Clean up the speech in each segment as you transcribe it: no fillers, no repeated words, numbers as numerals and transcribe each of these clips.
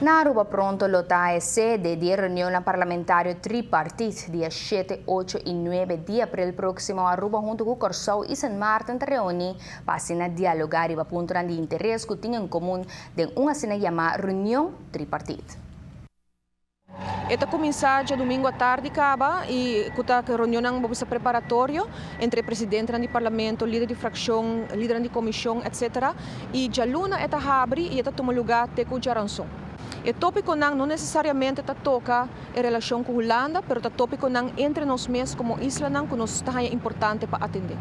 Na Aruba pronto lo ta e sede di e reunionnan parlamentario tripartit dia 7, 8 y 9 di april proximo. Aruba hunto cu Corsou y Sint Maarten ta reuni pa asina dialoga riba puntonan di interes cu tin en comun den un asina yama reunion tripartit. E ta kuminsá djadumingu atardi kaba i ku ta reunionnan bo bisa preparatorio entre e presidentenan di parlamento, lider di frakshon, lidernan di komishon etc. I djaluna e ta habri i e ta tuma lugá te ku djaranson. E tópikonan no nesesariamente ta toka e relashon ku Hulanda pero ta tópikonan entre nos mes komo islanan ku nos ta haña importante pa atendé.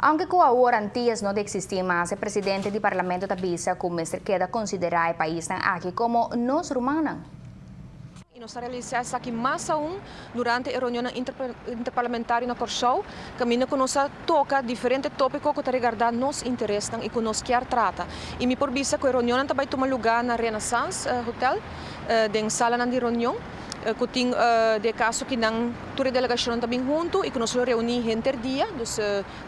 Aunke ku awor Antillas no ta eksistí mas, e presidente di parlamento ta bisa ku mester keda konsiderá e paisnan aki komo nos rumannan. I nos ta realisá esaki mas aun durante e reunionnan interparlamentario na Kòrsou, kaminda ku nos a toka diferente tópiko ku ta regardá nos interesnan i ku nos kier trata. I mi por bisa ku e reunionnan ta bai tuma lugá na Renaissance Hotel, den salanan di reunion. Ku tin di e kaso ki nan tur e delegacionnan ta bin huntu i ku nos lo reuni henter dia, dus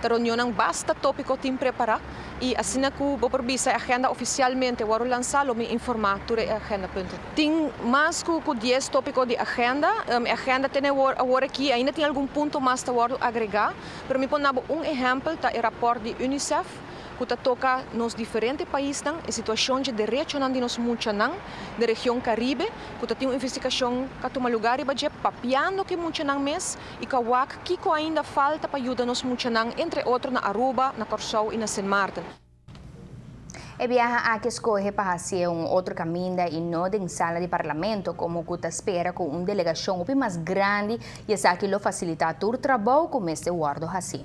ta reunionnan basta topico tin prepara i asina ku bo por bisa e agenda oficialmente wòrdu lansa lo mi informa tur e agenda punto. Tin mas ku ku dies topico di agenda, e agenda tene awor aki ainda tin algun punto mas ta wòrdu agrega, pero mi por nabo un ehempel ta e raport di UNICEF, ku ta toka nos diferente paisnan, e situashon dje derechonan di nos muchanan den region Karibe, ku ta tin un investigashon ka tuma lugá riba dje, papiando ku e muchanan mes i ka wak kiko ainda falta pa yuda nos muchanan, entre otro na Aruba, na Kòrsou i na Sint Maarten. E biaha aki skohe pa hasié un otro kaminda i no den sala di parlamento, komo ku ta spera ku un delegashon hopi mas grandi i esaki lo fasilitá tur trabou ku mester wòrdu hasí.